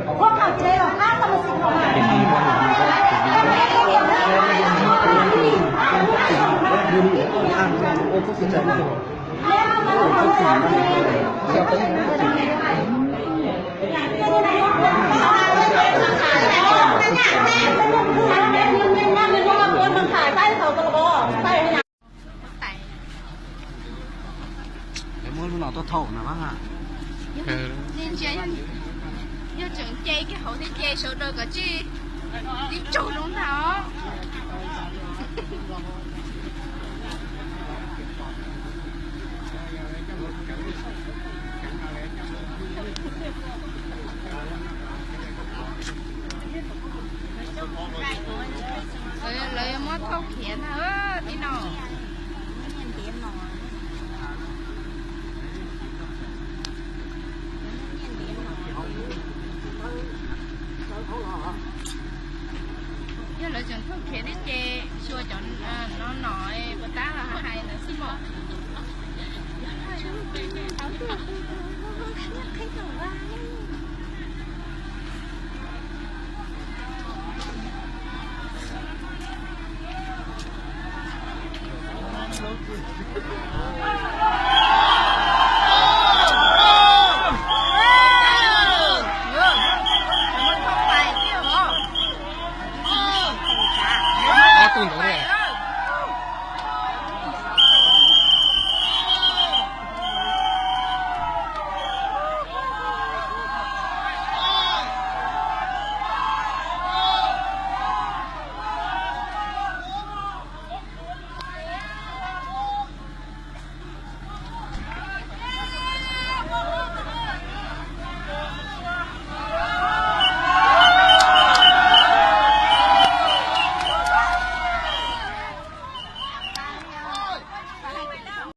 Lawv muab lub no tuaj thaum na. Ntsia, yog tseem ce kiag hauv thiab ces sawv daws kom tsij tib tsaug zoo ntag os. Lawv yuav muab thauj khiav ntag tib no. Yog lawv tseem thauj khiav thiab ces xyuas cov no no puas tab los hais lawv xwb mas. Ob tug ntawd